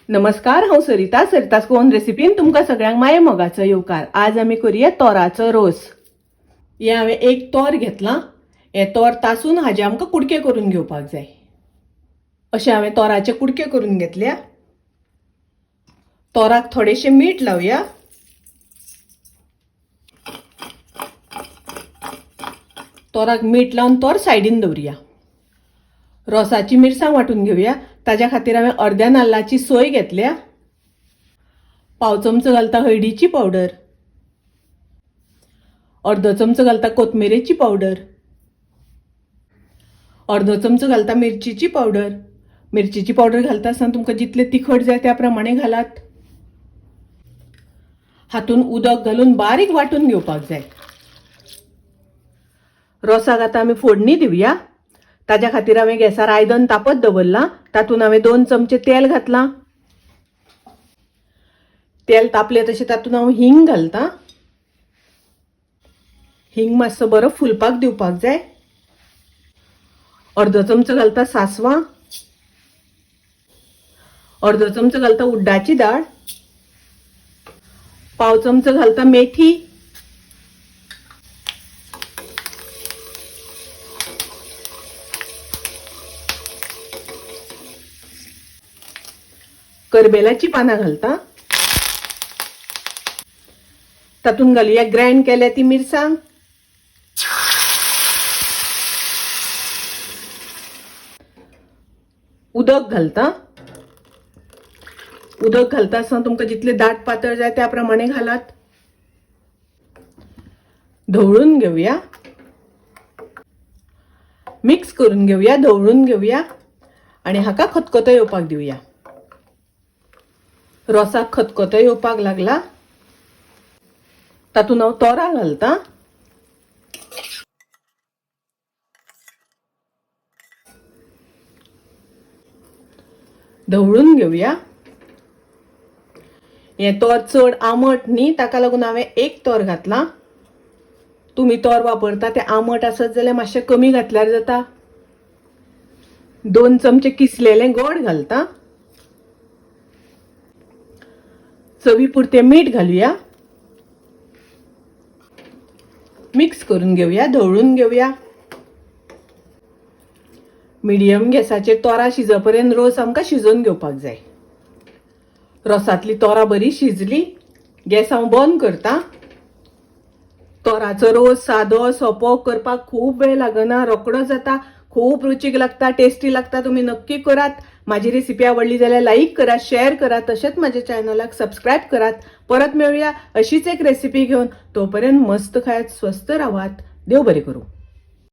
नमस्कार, हांव सरिता. सरितास गोवन रेसिपीन तुमकां सगळ्यांक माये मोगाचो येवकार. आज आमी करुया तोराचो रोस. हें हांवें एक तोर घेतलां. हें तोर तासून हाजे आमकां कुडके करून घेवपाक जाय. अशें हांवें तोराचे कुडके करून घेतल्या. तोराक थोडेशें मीठ लावया. तोराक मीठ लावन तोर सायडीन दवरुया. रोसाची मिरसांग वांटून घेवया. ताज्या खातीर हांवें अर्द्या नाल्लाची सोय घेतल्या. पाव चमचो घालता हळदीची पावडर, अर्दो चमचो घालता कोथमिरेची पावडर, अर्दो चमचो घालता मिरचीची पावडर. मिरचीची पावडर घालता आसतना तुमकां जितले तिखट जाय त्या प्रमाणे घालात. हातून उदक घालून बारीक वांटून घेवपाक जाय. रोसाक आतां आमी फोडणी दिवया. ताज्या खातीर हांवें गॅसार आयदन तापत दवरलां. तातूंत हांवें 2 चमचे तेल घातलां. तेल तापलें तशें तातूंत हांव हिंग घालतां. हिंग मातसो बरो फुलपाक दिवपाक जाय. अर्दो चमचो घालता सासवां, अर्दो चमचो घालता उड्डाची दाळ, पाव चमचो घालता मेथी, करबेलाची पानां घालता. तातूंत घालुया ग्रायंड केल्या ती मिरसांग. उदक घालता. उदक घालता आसतना तुमकां जितले दाट पातळ जाय त्या प्रमाणे घालात. धवळून घेवया, मिक्स करून घेवया, धवळून घेवया आनी हाका खतखतो येवपाक दिवया. रोसाक खतखतो येवपाक लागला. तातूंत हांव तोरां घालता. धवळून घेवया. हें तोर चड आमट न्ही, ताका लागून हांवें एक तोर घातलां. तुमी तोर वापरता तें आमट आसत जाल्यार मातशें कमी घातल्यार जाता. 2 चमचे किसलेलें गोड घालता. चवी पुरतें मीठ घालुया. मिक्स करून घेवया, धवळून घेवया. मिडियम गॅसाचेर तोरां शिजपर्यंत रोस आमकां शिजोवन घेवपाक जाय. रोसांतली तोरां बरी शिजली. गॅस हांव बंद करता. तोराचो रोस सादो सोंपो, करपाक खूब वेळ लागना, रोकडो जाता, खूब रुचीक लागता, टेस्टी लागता. तुमी नक्की करात. माझी रेसिपी आवडली जाल्यार लाईक करा, शेअर करा, तशेंच माझ्या चॅनलाक सबस्क्रायब करात. परत मेळूया अशीच एक रेसिपी घेवन. तोपर्यंत मस्त खायात, स्वस्थ रावात. देव बरें करूं.